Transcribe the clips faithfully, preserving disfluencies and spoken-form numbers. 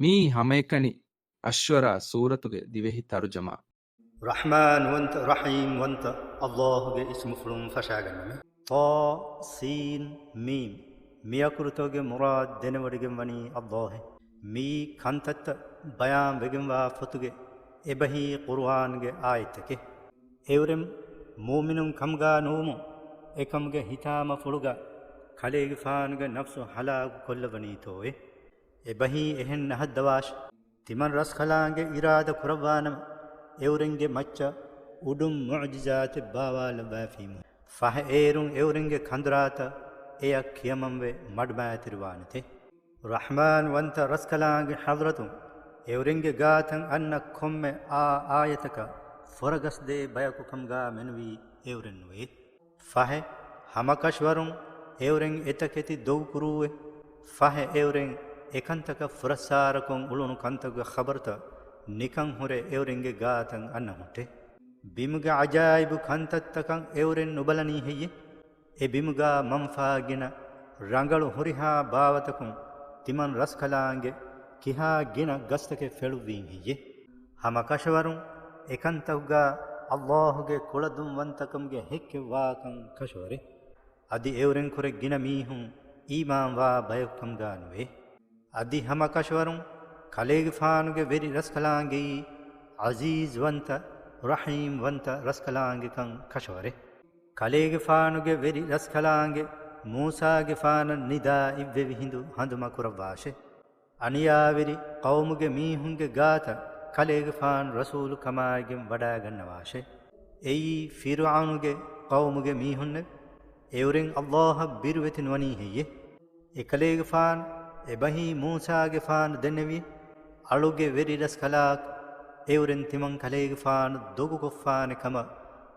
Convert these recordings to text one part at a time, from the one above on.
މިއީ ހަމައެކަނި އައްޝުޢަރާ ސޫރަތުގެ ދިވެހި ތަރުޖަމާ. ރަޙްމާން ވަންތަ، ރަޙީމް ވަންތަ ﷲ ގެ އިސްމުފުޅުން ފަށާގަންނަމެ. ޠާ ސީން މީމް. މި އަކުރުތަކުގެ މުރާދު ދެނެވޮޑިގެން ވަނީ ﷲ. މިއީ ކަންތައްތައް ބަޔާން ވެގެންވާ ފޮތުގެ އެބަހީ ޤުރުއާންގެ އާޔަތްތަކެއް. އެއުރެން މުއުމިނުން ކަމުގަ ނުވުމުން، އެކަމުގެ ހިތާމަފުޅުގަ ކަލޭގެފާނުގެ ނަފްސު ހަލާކު ކޮށްލައްވަނީތޯއޭ؟ އެބަހީ އެހެން ނަހައްދަވާށި. ތިމަން ރަސްކަލާނގެ އިރާދަ ކުރައްވާނަމަ، އެއުރެންގެ މައްޗަށް އުޑުން މުޢުޖިޒާތެއް ބާވާލައްވާފީމު. ފަހެ އޭރުން އެއުރެންގެ ކަނދުރާތައް އެޔަށް ކިޔަމަންވެ މަޑުމައިތިރިވާނެތެ. ރަޙްމާން ވަންތަ ރަސްކަލާނގެ ޙަޟްރަތުން އެއުރެންގެ ގާތަށް އަންނަ ކޮންމެ އާ އާޔަތަކަށް ފުރަގަސްދޭ ބަޔަކު ކަމުގަ މެނުވީ އެއުރެންނުވޭ. ފަހެ، ހަމަކަށަވަރުން އެއުރެން އެތަކެތި ދޮގުކުރޫއެ. ފަހެ އެއުރެން އެކަންތަކަށް ފުރައްސާރަކޮށް އުޅުނު ކަންތަކުގެ ޚަބަރުތައް ނިކަން ހުރެ އެއުރެންގެ ގާތަށް އަންނަ ހުއްޓެ. ބިމުގެ ޢަޖާއިބު ކަންތައްތަކަށް އެއުރެން ނުބަލަނީ ހެއްޔެ؟ އެ ބިމުގަ މަންފާ ގިނަ ރަނގަޅު ހުރިހާ ބާވަތަކުން ތިމަން ރަސްކަލާނގެ ކިހާ ގިނަ ގަސްތަކެއް ފެޅުއްވީން ހެއްޔެ؟ ހަމަކަށަވަރުން އެކަންތަކުގަ ﷲ ގެ ކުޅަދުންވަންތަކަމުގެ ހެއްކެއް ވާކަން ކަށަވަރެއް. އަދި އެއުރެން ކުރެ ގިނަ މީހުން އީމާންވާ ބަޔަކު ކަމުގަ ނުވޭ. އަދި ހަމަކަށަވަރުން ކަލޭގެފާނުގެ ވެރި ރަސްކަލާނގެއީ ޢަޒީޒްވަންތަ، ރަޙީމްވަންތަ ރަސްކަލާނގެކަން ކަށަވަރެއް. ކަލޭގެފާނުގެ ވެރި ރަސްކަލާނގެ މޫސާގެފާނަށް ނިދާ އިއްވެވި ހިނދު ހަނދުމަ ކުރައްވާށެ. އަނިޔާވެރި ޤައުމުގެ މީހުންގެ ގާތަށް ކަލޭގެފާނު ރަސޫލު ކަމާއިގެން ވަޑާގަންނަވާށެ. އެއީ ފިރުޢައުނުގެ ޤައުމުގެ މީހުންނެވެ. އެއުރެން ﷲ އަށް ބިރުވެތި ނުވަނީ ހެއްޔެ؟ އެކަލޭގެފާނު އެބަހީ މޫސާގެފާނު ދެންނެވި، އަޅުގެ ވެރި ރަސްކަލާކޮ، އެއުރެން ތިމަން ކަލޭގެފާނު ދޮގުކޮށްފާނެ ކަމަށް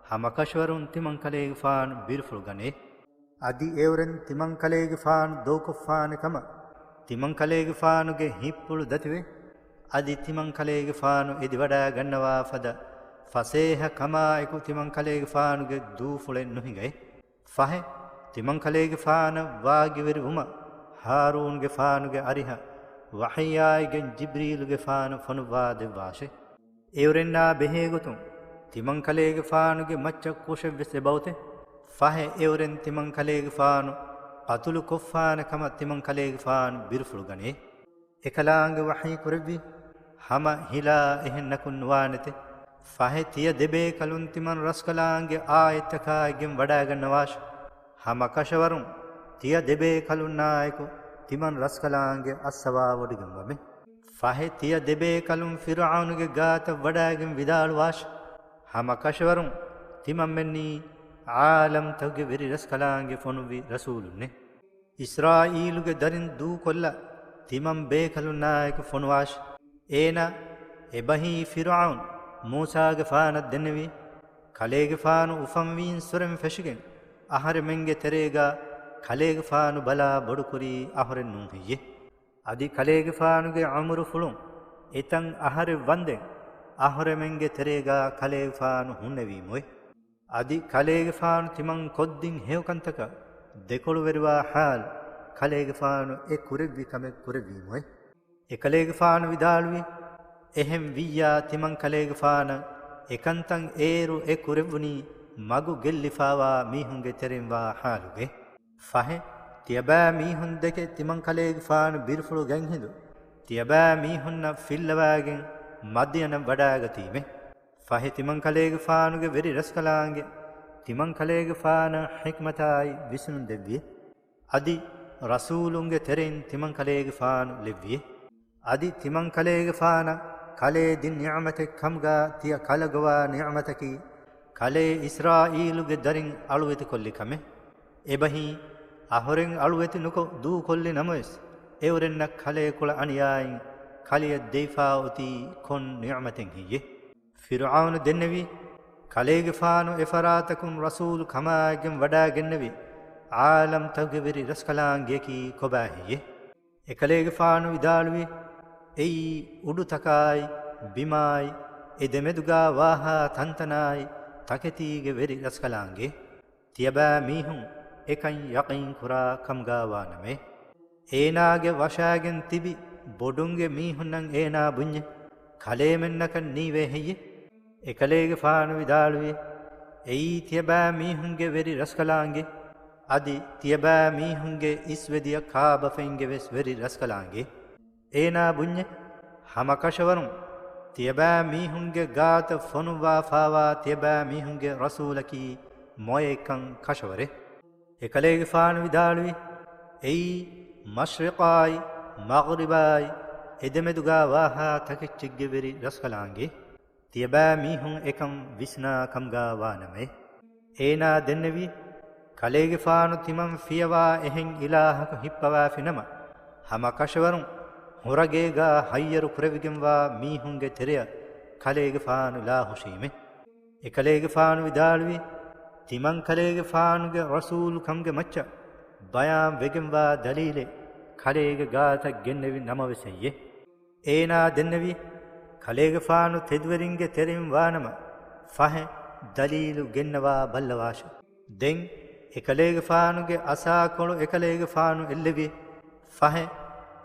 ހަމަކަށަވަރުން ތިމަން ކަލޭގެފާނު ބިރުފުޅު ގަނޭ. އަދި އެއުރެން ތިމަން ކަލޭގެފާނު ދޮގުކޮށްފާނެ ކަމަށް ތިމަން ކަލޭގެފާނުގެ ހިތްޕުޅު ދަތިވެ، އަދި ތިމަން ކަލޭގެފާނު އެދިވަޑާގަންނަވާ ފަދަ ފަސޭހަ ކަމާއެކު ތިމަން ކަލޭގެފާނުގެ ދޫފުޅެއް ނުހިނގައެ. ފަހެ، ތިމަން ކަލޭގެފާނަށް ވާގިވެރިވުމަށް ހާރޫންގެފާނުގެ އަރިހަށް ވަޙީއާއިގެން ޖިބްރީލުގެފާނު ފޮނުއްވާ ދެއްވާށެ. އެއުރެންނާ ބެހޭގޮތުން ތިމަން ކަލޭގެފާނުގެ މައްޗަށް ކުށެއްވެސް އެބައޮތެ. ފަހެ އެއުރެން ތިމަން ކަލޭގެފާނު ޤަތުލު ކޮށްފާނެ ކަމަށް ތިމަން ކަލޭގެފާނު ބިރުފުޅު ގަނޭ. އެކަލާނގެ ވަޙީ ކުރެއްވި ހަމަ ހިލާ އެހެން ނަކުން ނުވާނެތެ. ފަހެ ތިޔަ ދެބޭކަލުން ތިމަން ރަސްކަލާނގެ އާޔަތްތަކާއިގެން ވަޑާގަންނަވާށި. ހަމަ ކަށަވަރުން ތިޔަ ދެބޭކަލުންނާއެކު ތިމަން ރަސްކަލާނގެ އައްސަވާވޮޑިގެންވަމެ. ފަހެ ތިޔަ ދެބޭކަލުން ފިރުޢައުނުގެ ގާތަށް ވަޑާގެން ވިދާޅުވާށި. ހަމަ ކަށަވަރުން ތިމަންމެންނީ ޢާލަމްތަކުގެ ވެރި ރަސްކަލާނގެ ފޮނުއްވި ރަސޫލުންނޭ. އިސްރާއީލުގެ ދަރިން ދޫކޮށްލާ ތިމަން ބޭކަލުންނާއެކު ފޮނުވާށި. އޭނާ އެބަހީ ފިރުޢައުން މޫސާގެފާނަށް ދެންނެވި، ކަލޭގެފާނު އުފަންވީން ސުރެން ފެށިގެން އަހަރެމެންގެ ތެރޭގަ ކަލޭގެފާނު ބަލާ ބޮޑުކުރީ އަހުރެން ނޫން ހެއްޔެ؟ އަދި ކަލޭގެފާނުގެ އުމުރުފުޅުން އެތަން އަހަރެއް ވަންދެން އަހުރެމެންގެ ތެރޭގަ ކަލޭގެފާނު ހުންނެވީމުއެ. އަދި ކަލޭގެފާނު ތިމަން ކޮށްދިން ހެޔޮކަންތަކަށް ދެކޮޅުވެރިވާ ޙާލު، ކަލޭގެފާނު އެ ކުރެއްވި ކަމެއް ކުރެއްވީމުއެ. އެކަލޭގެފާނު ވިދާޅުވި، އެހެން ވިއްޔާ ތިމަން ކަލޭގެފާނަށް އެކަންތައް އޭރު އެ ކުރެއްވުނީ މަގު ގެއްލިފާވާ މީހުންގެ ތެރެއިން ވާ ޙާލުގައި. ފަހެ، ތިޔަބައިމީހުން ދެކެ ތިމަން ކަލޭގެފާނު ބިރުފުޅު ގަތްހިނދު، ތިޔަބައިމީހުންނަށް ފިއްލަވާގެން މަދްޔަނަށް ވަޑާގަތީމެ. ފަހެ ތިމަން ކަލޭގެފާނުގެ ވެރި ރަސްކަލާނގެ ތިމަން ކަލޭގެފާނަށް ޙިކްމަތާއި ވިސްނުން ދެއްވި. އަދި ރަސޫލުންގެ ތެރެއިން ތިމަން ކަލޭގެފާނު ލެއްވި. އަދި ތިމަން ކަލޭގެފާނަށް ކަލޭ ދިން ނިޢުމަތެއް ކަމުގަ ތިޔަ ކަލަގޮވާ ނިޢުމަތަކީ، ކަލޭ އިސްރާއީލުގެ ދަރިން އަޅުވެތިކޮށްލި ކަމެއް. އެބަހީ، އަހުރެން އަޅުވެތި ނުކޮށް ދޫކޮށްލި ނަމަވެސް، އެއުރެންނަށް ކަލޭ ކުޅަ އަނިޔާއިން ކަލެޔަށް ދެވިފާ އޮތީ ކޮން ނިޢުމަތެއް ހެއްޔެ؟ ފިރުޢައުނު ދެންނެވި، ކަލޭގެފާނު އެފަރާތަކުން ރަސޫލު ކަމާއިގެން ވަޑާގެންނެވި، ޢާލަމްތަކުގެ ވެރި ރަސްކަލާނގެއަކީ ކޮބާ ހެއްޔެ؟ އެކަލޭގެފާނު ވިދާޅުވި، އެއީ އުޑުތަކާއި، ބިމާއި، އެ ދެމެދުގާ ވާހާ ތަންތަނާއި، ތަކެތީގެ ވެރި ރަސްކަލާނގެ. ތިޔަބައިމީހުން އެކަން ޔަޤީން ކުރާ ކަމުގާ ވާނަމޭ. އޭނާގެ ވަށާގެން ތިބި ބޮޑުންގެ މީހުންނަށް އޭނާ ބުންޏެ، ކަލޭމެންނަކަށް ނީވޭ ހެއްޔެ؟ އެކަލޭގެފާނު ވިދާޅުވި، އެއީ ތިޔަބައިމީހުންގެ ވެރި ރަސްކަލާނގެ. އަދި ތިޔަބައިމީހުންގެ އިސްވެދިޔަ ކާބަފައިންގެ ވެސް ވެރި ރަސްކަލާނގެ. އޭނާ ބުންޏެ، ހަމަކަށަވަރުން ތިޔަބައިމީހުންގެ ގާތަށް ފޮނުއްވާފާވާ ތިޔަބައިމީހުންގެ ރަސޫލަކީ މޮޔައެއްކަން ކަށަވަރޭ. އެކަލޭގެފާނު ވިދާޅުވި، އެއީ މަޝްރިޤާއި މަޣްރިބާއި އެދެމެދުގާ ވާހާ ތަކެއްޗެއްގެ ވެރި ރަސްކަލާނގެ. ތިޔަބައިމީހުން އެކަން ވިސްނާ ކަމުގާ ވާނަމޭ. އޭނާ ދެންނެވި، ކަލޭގެފާނު ތިމަން ފިޔަވާ އެހެން އިލާހަކު ހިއްޕަވާފިނަމަ، ހަމަކަށަވަރުން ހުރަގޭގާ ހައްޔަރު ކުރެވިގެންވާ މީހުންގެ ތެރެއަށް ކަލޭގެފާނު ލާހުށީމެ. އެކަލޭގެފާނު ވިދާޅުވި، ތިމަން ކަލޭގެފާނުގެ ރަސޫލު ކަމުގެ މައްޗަށް ބަޔާން ވެގެންވާ ދަލީލެއް ކަލޭގެ ގާތަށް ގެންނެވި ނަމަވެސް ހެއްޔެ؟ އޭނާ ދެންނެވި، ކަލޭގެފާނު ތެދުވެރިންގެ ތެރެއިން ވާނަމަ، ފަހެ ދަލީލު ގެންނަވާ ބައްލަވާށެ. ދެން އެކަލޭގެފާނުގެ އަސާކޮޅު އެކަލޭގެފާނު އެއްލެވި، ފަހެ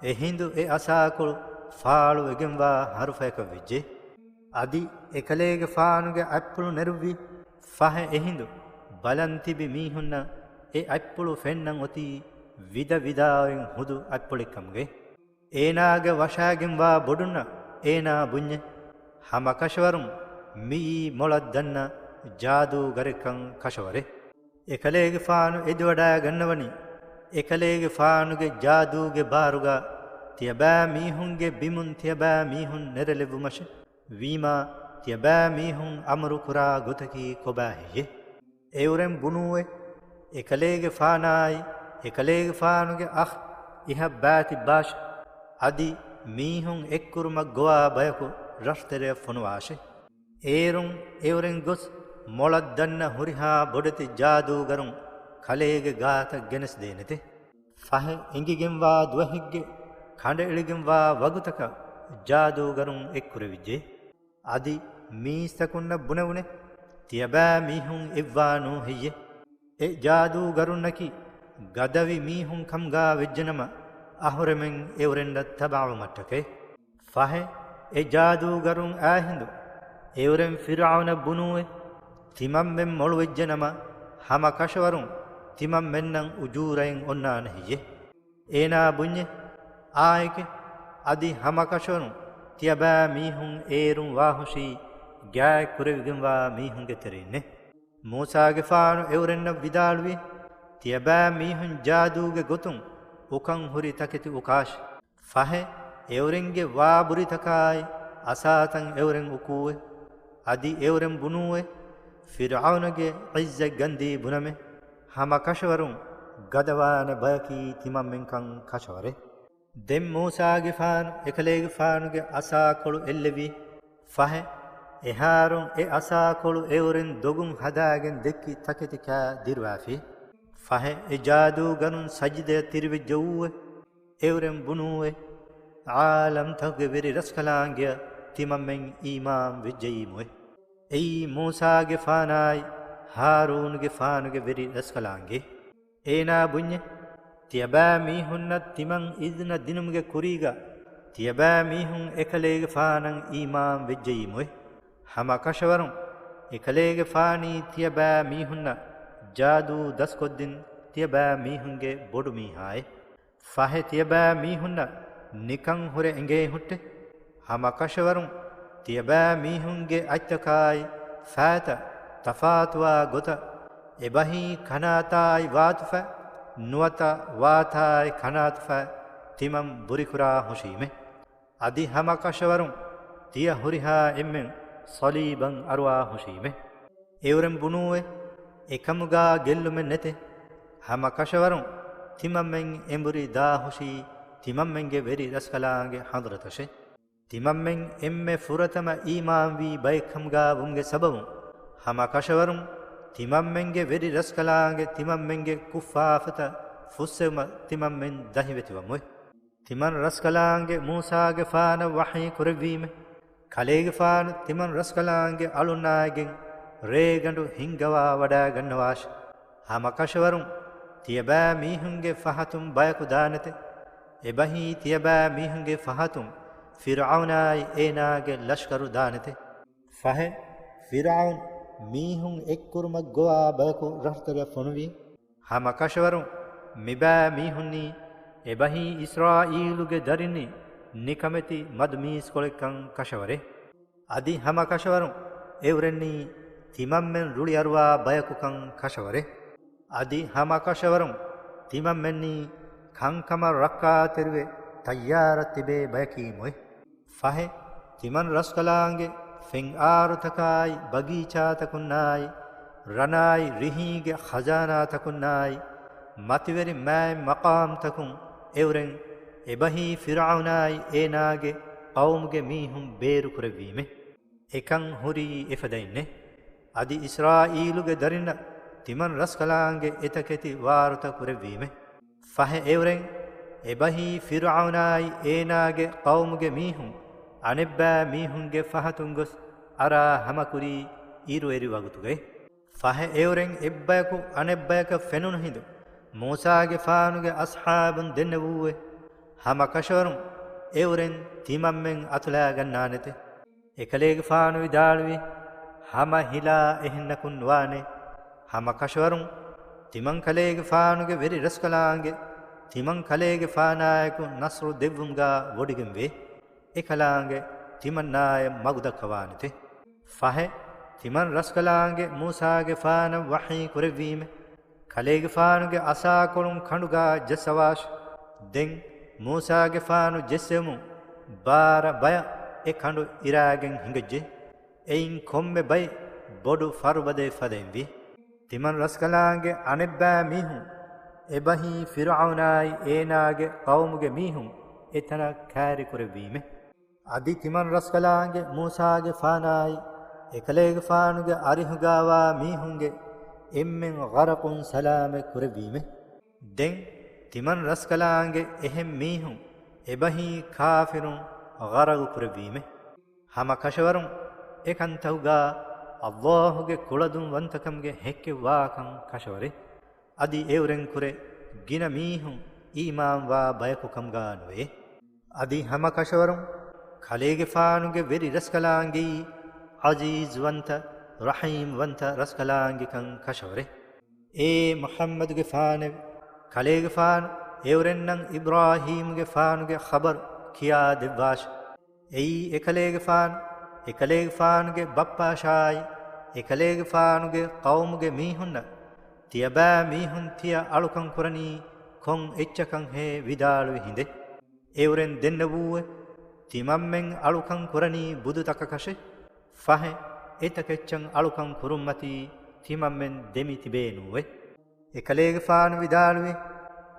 އެހިނދު އެ އަސާކޮޅު ފާޅުވެގެންވާ ހަރުފަޔަކަށް ވެއްޖެ. އަދި އެކަލޭގެފާނުގެ އަތްޕުޅު ނެރުއްވި، ފަހެ އެހިނދު ބަލަން ތިބި މީހުންނަށް އެ އަތްޕުޅު ފެންނަން އޮތީ ވިދަ ވިދާއިން ހުދު އަތްޕުޅެއްކަމުގައި. އޭނާގެ ވަށާގެންވާ ބޮޑުންނަށް އޭނާ ބުންޏެ، ހަމަކަށަވަރުން މިއީ މޮޅަށް ދަންނަ ޖާދޫގަރެއްކަން ކަށަވަރެއް. އެކަލޭގެފާނު އެދިވަޑައިގަންނަވަނީ، އެކަލޭގެފާނުގެ ޖާދޫގެ ބާރުގަ ތިޔަބައިމީހުންގެ ބިމުން ތިޔަބައިމީހުން ނެރެލެއްވުމަށެ. ވީމާ، ތިޔަބައިމީހުން އަމުރުކުރާ ގޮތަކީ ކޮބާހެއްޔެ؟ އެއުރެން ބުނޫއެ، އެކަލޭގެފާނާއި އެކަލޭގެފާނުގެ އަޚް އިހަށް ބާތިއްބާށި. އަދި މީހުން އެއްކުރުމަށް ގޮވާ ބަޔަކު ރަށްތެރެއަށް ފޮނުވާށި. އޭރުން އެއުރެން ގޮސް މޮޅަށް ދަންނަ ހުރިހާ ބޮޑެތި ޖާދޫގަރުން ކަލޭގެ ގާތަށް ގެނެސްދޭނެތެ. ފަހެ އެނގިގެންވާ ދުވަހެއްގެ ކަނޑައެޅިގެންވާ ވަގުތަކަށް ޖާދޫގަރުން އެއްކުރެވިއްޖެ. އަދި މީސްތަކުންނަށް ބުނެވުނެ، ތިޔަބައިމީހުން އެއްވާނޫ ހެއްޔެ؟ އެ ޖާދޫގަރުންނަކީ ގަދަވި މީހުން ކަމުގާ ވެއްޖެނަމަ، އަހުރެމެން އެއުރެންނަށް ތަބާވުމަށްޓަކައި. ފަހެ އެ ޖާދޫގަރުން އާހިނދު އެއުރެން ފިރްޢައުނަށް ބުނޫއެ، ތިމަންމެން މޮޅުވެއްޖެނަމަ، ހަމަކަށަވަރުން ތިމަންމެންނަށް އުޖޫރައެއް އޮންނާނެ ހެއްޔެ؟ އޭނާ ބުންޏެ، އާނއެކޭ. އަދި ހަމަކަށަވަރުން ތިޔަބައިމީހުން އޭރުން ވާހުށީ ގާތް ކުރެވިގެންވާ މީހުންގެ ތެރެއިންނޭ. މޫސާގެފާނު އެއުރެންނަށް ވިދާޅުވި، ތިޔަބައިމީހުން ޖާދޫގެ ގޮތުން އުކަން ހުރި ތަކެތި އުކާށި. ފަހެ އެއުރެންގެ ވާބުރިތަކާއި އަސާތައް އެއުރެން އުކޫއެ. އަދި އެއުރެން ބުނޫއެ، ފިރްޢައުނުގެ ޢިއްޒަތް ގަންދީ ބުނަމެ، ހަމަކަށަވަރުން ގަދަވާނެ ބަޔަކީ ތިމަންމެންކަން ކަށަވަރެއް. ދެން މޫސާގެފާނު އެކަލޭގެފާނުގެ އަސާކޮޅު އެއްލެވި، ފަހެ އެހާރުން އެ އަސާކޮޅު އެއުރެން ދޮގުން ހަދާގެން ދެއްކި ތަކެތި ކާ ދިރުވާފި. ފަހެ އެ ޖާދޫގަރުން ސަޖިދަޔަށް ތިރިވެއްޖައޫއެ. އެއުރެން ބުނޫއެ، ޢާލަމްތަކުގެ ވެރި ރަސްކަލާނގެއަށް ތިމަންމެން އީމާން ވެއްޖައީމުއެ. އެއީ މޫސާގެފާނާއި ހާރޫނުގެފާނުގެ ވެރި ރަސްކަލާނގެ. އޭނާ ބުންޏެ، ތިޔަބައިމީހުންނަށް ތިމަން އިޒްނަ ދިނުމުގެ ކުރީގަ، ތިޔަބައިމީހުން އެކަލޭގެފާނަށް އީމާން ވެއްޖައީމުއެ. ހަމަކަށަވަރުން އެކަލޭގެފާނީ ތިޔަބައިމީހުންނަށް ޖާދޫ ދަސްކޮށްދިން ތިޔަބައިމީހުންގެ ބޮޑުމީހާއެއް. ފަހެ ތިޔަބައިމީހުންނަށް ނިކަން ހުރެ އެނގޭ ހުއްޓެ. ހަމަކަށަވަރުން ތިޔަބައިމީހުންގެ އަތްތަކާއި ފައިތައް ތަފާތުވާ ގޮތަށް އެބަހީ ކަނާތާއި ވާތުފައި، ނުވަތަ ވާތާއި ކަނާތުފައި ތިމަން ބުރިކުރާ ހުށީމެ. އަދި ހަމަކަށަވަރުން ތިޔަ ހުރިހާ އެންމެން ޞަލީބަށް އަރުވާ ހުށީމެ. އެއުރެން ބުނޫއެ، އެކަމުގާ ގެއްލުމެއް ނެތެ. ހަމަކަށަވަރުން ތިމަންމެން އެނބުރި ދާ ހުށީ ތިމަންމެންގެ ވެރި ރަސްކަލާނގެ ޙަޟްރަތަށެ. ތިމަންމެން އެންމެ ފުރަތަމަ އީމާންވީ ބައެއްކަމުގާ ވުމުގެ ސަބަބުން، ހަމަކަށަވަރުން ތިމަންމެންގެ ވެރި ރަސްކަލާނގެ ތިމަންމެންގެ ކުށްފާފަތައް ފުއްސެވުމަށް ތިމަންމެން ދަހިވެތިވަމުއެ. ތިމަން ރަސްކަލާނގެ މޫސާގެފާނަށް ވަޙީ ކުރެއްވީމެ. ކަލޭގެފާނު ތިމަން ރަސްކަލާނގެ އަޅުންނާއިގެން ރޭގަނޑު ހިންގަވާ ވަޑައިގަންނަވާށި. ހަމަކަށަވަރުން ތިޔަބައިމީހުންގެ ފަހަތުން ބަޔަކު ދާނެތެ. އެބަހީ ތިޔަބައިމީހުންގެ ފަހަތުން ފިރްޢައުނާއި އޭނާގެ ލަޝްކަރު ދާނެތެ. ފަހެ، ފިރްޢައުން މީހުން އެއްކުރުމަށް ގޮވާ ބަޔަކު ރަށުތަކަށް ފޮނުވި. ހަމަ ކަށަވަރުން މިބައިމީހުންނީ އެބަހީ އިސްރާއީލުގެ ދަރިންނީ ނިކަމެތި މަދު މީސްކޮޅެއްކަން ކަށަވަރޭ. އަދި ހަމަ ކަށަވަރުން އެއުރެންނީ ތިމަންމެން ރުޅިއަރުވާ ބަޔަކުކަން ކަށަވަރޭ. އަދި ހަމަ ކަށަވަރުން ތިމަންމެންނީ ކަންކަމަށް ރައްކާތެރިވެ ތައްޔާރަށް ތިބޭ ބަޔަކީމުއެ. ފަހެ، ތިމަން ރަސްކަލާނގެ ފެންއާރުތަކާއި ބަގީޗާތަކުންނާއި ރަނާއި ރިހީގެ ޚަޒާނާތަކުންނާއި މަތިވެރި މާތް މަޤާމްތަކުން އެއުރެން އެބަހީ ފިރްޢައުނާއި އޭނާގެ ޤައުމުގެ މީހުން ބޭރުކުރެއްވީމެ. އެކަން ހުރީ އެފަދައިންނެ. އަދި އިސްރާއީލުގެ ދަރިންނަށް ތިމަން ރަސްކަލާނގެ އެތަކެތި ވާރުތަ ކުރެއްވީމެ. ފަހެ އެއުރެން އެބަހީ ފިރްޢައުނާއި އޭނާގެ ޤައުމުގެ މީހުން އަނެއްބައިމީހުންގެ ފަހަތުން ގޮސް އަރާ ހަމަކުރީ އިރުއެރި ވަގުތުގައި. ފަހެ އެއުރެން އެއްބަޔަކު އަނެއްބަޔަކަށް ފެނުނު ހިނދު، މޫސާގެފާނުގެ އަޞްޙާބުން ދެންނެވޫއެ. ހަމަ ކަށަވަރުން އެއުރެން ތިމަންމެން އަތުލާގަންނާނެތެ. އެކަލޭގެފާނު ވިދާޅުވި، ހަމަ ހިލާ އެހެންނަކުން ނުވާނެ. ހަމަ ކަށަވަރުން ތިމަން ކަލޭގެފާނުގެ ވެރި ރަސްކަލާނގެ ތިމަން ކަލޭގެފާނާއެކު ނަޞްރު ދެއްވުމުގާ ވޮޑިގެންވޭ. އެކަލާނގެ ތިމަންނާޔަށް މަގު ދައްކަވާނެތެ. ފަހެ، ތިމަން ރަސްކަލާނގެ މޫސާގެފާނަށް ވަޙީ ކުރެއްވީމެ. ކަލޭގެފާނުގެ އަސާކޮޅުން ކަނޑުގާ ޖައްސަވާށި. ދެން މޫސާގެފާނު ޖެއްސެވުމުން ބާރަ ބަޔަށް އެ ކަނޑު އިރާގެން ހިނގައްޖެ. އެއިން ކޮންމެ ބައެއް ބޮޑު ފަރުބަދައެއް ފަދައިންވި. ތިމަން ރަސްކަލާނގެ އަނެއްބައި މީހުން އެބަހީ ފިރްޢައުނާއި އޭނާގެ ޤައުމުގެ މީހުން އެތަނަށް ކައިރިކުރެއްވީމެ. އަދި ތިމަން ރަސްކަލާނގެ މޫސާގެފާނާއި އެކަލޭގެފާނުގެ އަރިހުގާވާ މީހުންގެ އެންމެން ޣަރަޤުން ސަލާމަތް ކުރެއްވީމެ. ދެން ތިމަން ރަސްކަލާނގެ އެހެން މީހުން އެބަހީ ކާފިރުން ޣަރަޤު ކުރެއްވީމެ. ހަމަ ކަށަވަރުން އެކަންތަކުގާ އައްލާހުގެ ކުޅަދުންވަންތަކަމުގެ ހެއްކެއްވާކަން ކަށަވަރޭ. އަދި އެއުރެން ކުރެ ގިނަ މީހުން އީމާންވާ ބަޔަކު ކަމުގާ ނުވޭ. އަދި ހަމަ ކަށަވަރުން ކަލޭގެފާނުގެ ވެރި ރަސްކަލާނގެއީ ޢަޒީޒުވަންތަ، ރަޙީމްވަންތަ ރަސްކަލާނގެކަން ކަށަވަރޭ. އޭ މުޙައްމަދުގެފާނެވެ! ކަލޭގެފާނު އެއުރެންނަށް އިބްރާހީމުގެފާނުގެ ޚަބަރު ކިޔާ ދެއްވާށި. އެއީ އެކަލޭގެފާނު، އެކަލޭގެފާނުގެ ބައްޕާށާއި، އެކަލޭގެފާނުގެ ޤައުމުގެ މީހުންނަށް، ތިޔަބައިމީހުން ތިޔަ އަޅުކަން ކުރަނީ ކޮން އެއްޗަކަށްހޭ ވިދާޅުވި ހިނދެއް. އެއުރެން ދެންނެވޫއެ، ތިމަންމެން އަޅުކަން ކުރަނީ ބުދުތަކަކަށެ. ފަހެ، އެތަކެއްޗަށް އަޅުކަން ކުރުންމަތީ ތިމަންމެން ދެމި ތިބޭނޫއެ. އެކަލޭގެފާނު ވިދާޅުވި،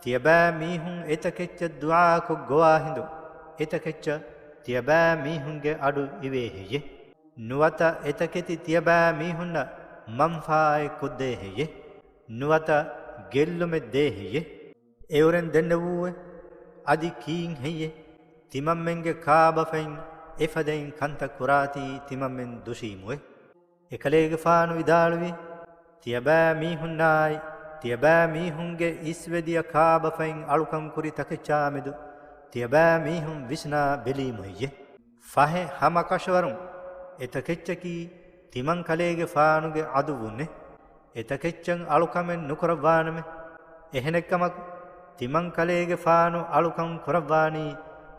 ތިޔަބައިމީހުން އެތަކެއްޗަށް ދުޢާކޮށް ގޮވާ ހިނދު، އެތަކެއްޗަށް ތިޔަބައިމީހުންގެ އަޑު އިވޭ ހެއްޔެ؟ ނުވަތަ އެތަކެތި ތިޔަބައިމީހުންނަށް މަންފާއެއް ކޮށްދޭ ހެއްޔެ؟ ނުވަތަ ގެއްލުމެއް ދޭ ހެއްޔެ؟ އެއުރެން ދެންނެވޫއެ، އަދި ކީއް ހެއްޔެ؟ ތިމަންމެންގެ ކާބަފައިން އެފަދައިން ކަންތައް ކުރާތީ ތިމަންމެން ދުށީމުއެ. އެކަލޭގެފާނު ވިދާޅުވި، ތިޔަބައިމީހުންނާއި، ތިޔަބައިމީހުންގެ އިސްވެދިޔަ ކާބަފައިން އަޅުކަން ކުރި ތަކެއްޗާމެދު، ތިޔަބައިމީހުން ވިސްނާ ބެލީމު ހެއްޔެ؟ ފަހެ ހަމަ ކަށަވަރުން އެތަކެއްޗަކީ ތިމަން ކަލޭގެފާނުގެ ޢަދުއްވުންނެ. އެތަކެއްޗަށް އަޅުކަމެއް ނުކުރައްވާނަމޭ. އެހެނެއްކަމަކު، ތިމަން ކަލޭގެފާނު އަޅުކަން ކުރައްވާނީ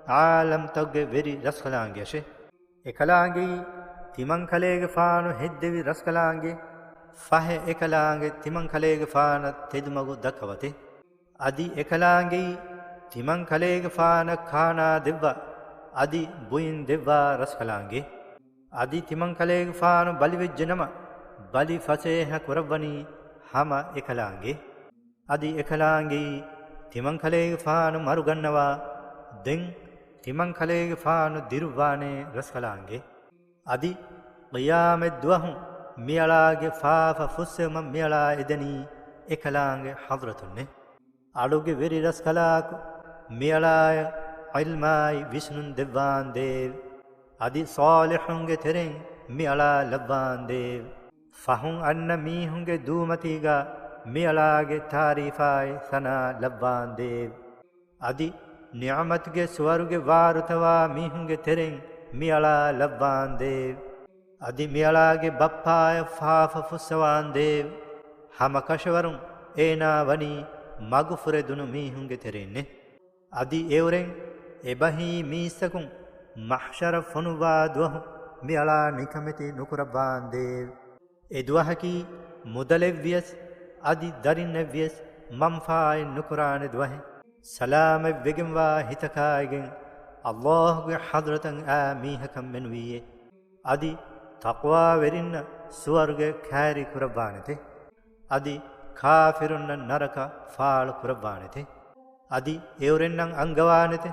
ޢާލަމްތަކުގެ ވެރި ރަސްކަލާނގެއަށޭ. އެކަލާނގެއީ ތިމަން ކަލޭގެފާނު ހެއްދެވި ރަސްކަލާނގެ. ފަހެ އެކަލާނގެ ތިމަން ކަލޭގެފާނަށް ތެދުމަގު ދައްކަވަތޭ. އަދި އެކަލާނގެއީ ތިމަން ކަލޭގެފާނަށް ކާނާ ދެއްވާ، އަދި ބުއިން ދެއްވާ ރަސްކަލާނގެ. އަދި ތިމަން ކަލޭގެފާނު ބަލިވެއްޖެނަމަ، ބަލި ފަސޭހަ ކުރައްވަނީ ހަމަ އެކަލާނގެ. އަދި އެކަލާނގެއީ ތިމަން ކަލޭގެފާނު މަރުގަންނަވާ، ދެން ތިމަން ކަލޭގެފާނު ދިރުއްވާނޭ ރަސްކަލާނގެ. އަދި ޤިޔާމަތްދުވަހު މިއަޅާގެ ފާފަ ފުއްސެވުމަށް މިއަޅާ އެދެނީ އެކަލާނގެ ޙަޟްރަތުންނޭ. އަޅުގެ ވެރި ރަސްކަލާކޮ، މިއަޅާޔަށް ޢިލްމާއި ވިސްނުން ދެއްވާންދޭވެ! އަދި ޞާލިޙުންގެ ތެރެއިން މިއަޅާ ލައްވާންދޭވެ! ފަހުން އަންނަ މީހުންގެ ދޫމަތީގާ މިއަޅާގެ ތާރީފާއި ސަނާ ލައްވާންދޭވެ! އަދި ނިޢުމަތުގެ ސުވަރުގެ ވާރުތަވާ މީހުންގެ ތެރެއިން މިއަޅާ ލައްވާނދޭވެ! އަދި މިއަޅާގެ ބައްޕާޔަށް ފާފަ ފުއްސަވާނދޭވެ! ހަމަކަށަވަރުން އޭނާ ވަނީ މަގުފުރެދުނު މީހުންގެ ތެރެއިންނޭ. އަދި އެއުރެން އެބަހީ މީސްތަކުން މަޙްޝަރަށް ފޮނުއްވާ ދުވަހު މިއަޅާ ނިކަމެތި ނުކުރައްވާނދޭވެ! އެދުވަހަކީ މުދަލެއްވިޔަސް އަދި ދަރިންނެއްވިޔަސް މަންފާއެއް ނުކުރާނެ ދުވަހެއް. ސަލާމަތްވެގެންވާ ހިތަކާއިގެން ﷲ ގެ ޙަޟްރަތަށް އާ މީހަކަށް މެނުވީއޭ. އަދި ތަޤްވާވެރިންނަށް ސުވަރުގެ ކައިރި ކުރައްވާނެތެ. އަދި ކާފިރުންނަށް ނަރަކަ ފާޅު ކުރައްވާނެތެ. އަދި އެއުރެންނަށް އަންގަވާނެތެ،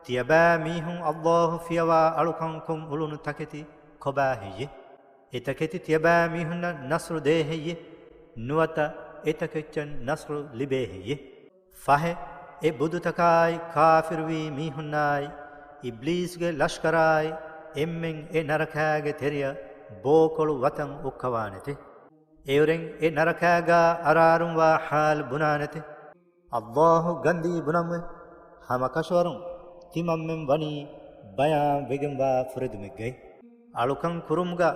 ތިޔަބައިމީހުން ﷲ ފިޔަވާ އަޅުކަން ކޮށް އުޅުނު ތަކެތި ކޮބާ ހެއްޔެވެ؟ އެތަކެތި ތިޔަބައިމީހުންނަށް ނަޞްރު ދޭ ހެއްޔެވެ؟ ނުވަތަ އެތަކެއްޗަށް ނަޞްރު ލިބޭ ހެއްޔެވެ؟ ފަހެ، އެ ބުދުތަކާއި ކާފިރުވީ މީހުންނާއި އިބްލީސްގެ ލަޝްކަރާއި އެންމެން އެ ނަރަކާގެ ތެރެއަށް ބޯކޮޅު ވަތަން އުއްކަވާނެތެ. އެއުރެން އެ ނަރަކާގާ އަރާރުންވާ ޙާލު ބުނާނެތެ. ﷲ ގަންދީ ބުނަމުވެ، ހަމަކަށަވަރުން ތިމަންމެން ވަނީ ބަޔާން ވެގެންވާ ފުރެދުމެއްގައި. އަޅުކަން ކުރުމުގަ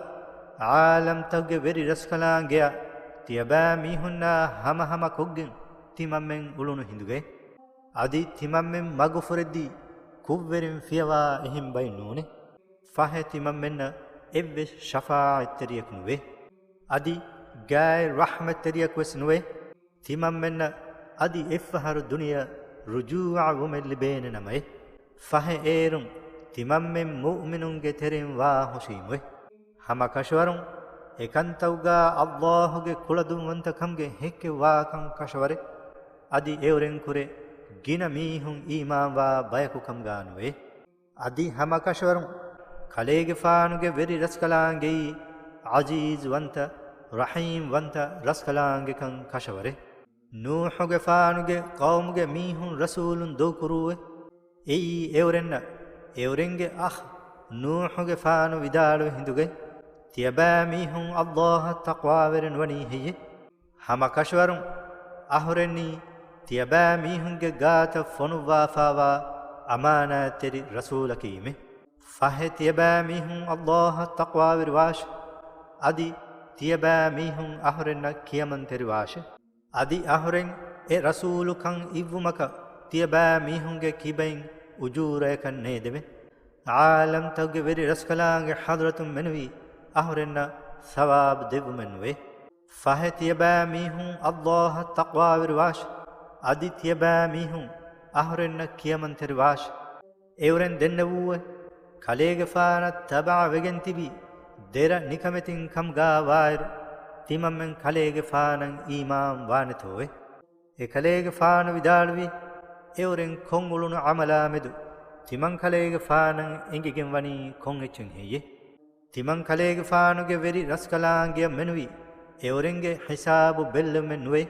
ޢާލަމްތަކުގެ ވެރި ރަސްކަލާނގެއަށް ތިޔަބައިމީހުންނާ ހަމަހަމަ ކޮށްގެން ތިމަންމެން އުޅުނު ހިނދުގައި. އަދި ތިމަންމެން މަގުފުރެއްދީ ކުށްވެރިން ފިޔަވާ އެހެން ބައެއް ނޫނޭ. ފަހެ ތިމަންމެންނަށް އެއްވެސް ޝަފާޢަތްތެރިޔަކު ނުވޭ. އަދި ގާތް ރަޙްމަތްތެރިޔަކުވެސް ނުވޭ. ތިމަންމެންނަށް އަދި އެއްފަހަރު ދުނިޔެއަށް ރުޖޫޢަވުމެއް ލިބޭނެ ނަމައޭ. ފަހެ އޭރުން ތިމަންމެން މުއުމިނުންގެ ތެރެއިން ވާ ހުށީމުވެ. ހަމަކަށަވަރުން އެކަންތައްގާ ﷲ ގެ ކުޅަދުންވަންތަކަމުގެ ހެއްކެއްވާކަން ކަށަވަރޭ. އަދި އެއުރެން ކުރެ ގިނަ މީހުން އީމާންވާ ބަޔަކު ކަމުގާ ނުވޭ. އަދި ހަމަކަށަވަރުން ކަލޭގެފާނުގެ ވެރި ރަސްކަލާނގެއީ ޢަޒީޒުވަންތަ، ރަޙީމްވަންތަ ރަސްކަލާނގެކަން ކަށަވަރޭ. ނޫޙުގެފާނުގެ ޤައުމުގެ މީހުން ރަސޫލުން ދޮގުކުރޫއެވެ. އެއީ އެއުރެންނަށް އެއުރެންގެ އަޚް ނޫޙުގެފާނު ވިދާޅުވި ހިނދުގައި، ތިޔަބައިމީހުން ﷲ އަށް ތަޤްވާވެރި ނުވަނީ ހެއްޔެވެ؟ ހަމަކަށަވަރުން އަހުރެންނީ ތިޔަބައިމީހުންގެ ގާތަށް ފޮނުއްވާފާވާ އަމާނާތްތެރި ރަސޫލަކީމެ. ފަހެ ތިޔަބައިމީހުން ﷲ އަށް ތަޤްވާވެރިވާށެ. އަދި ތިޔަބައިމީހުން އަހުރެންނަށް ކިޔަމަންތެރިވާށެ. އަދި އަހުރެން އެ ރަސޫލުކަން އިއްވުމަކަށް ތިޔަބައިމީހުންގެ ކިބައިން އުޖޫރަޔަކަށް ނޭދެމެ. ޢާލަމްތަކުގެ ވެރި ރަސްކަލާނގެ ޙަޟްރަތުން މެނުވީ އަހުރެންނަށް ސަވާބު ދެއްވުމެއް ނުވޭ. ފަހެ ތިޔަބައިމީހުން ﷲ އަށް ތަޤްވާވެރިވާށެ. އަދި ތިޔަބައިމީހުން އަހުރެންނަށް ކިޔަމަންތެރިވާށެ. އެއުރެން ދެންނެވޫއެވެ. ކަލޭގެފާނަށް ތަބަޢަ ވެގެން ތިބި ދެރަ ނިކަމެތިން ކަމުގާ ވާއިރު، ތިމަންމެން ކަލޭގެފާނަށް އީމާން ވާނެތޯއެވެ؟ އެކަލޭގެފާނު ވިދާޅުވީ، އެއުރެން ކޮށްއުޅުނު ޢަމަލާ މެދު ތިމަން ކަލޭގެފާނަށް އެނގިގެން ވަނީ ކޮން އެއްޗެއް ހެއްޔެވެ؟ ތިމަން ކަލޭގެފާނުގެ ވެރި ރަސްކަލާނގެއަށް މެނުވީ، އެއުރެންގެ ހިސާބު ބެއްލެވުމެއް ނުވޭ،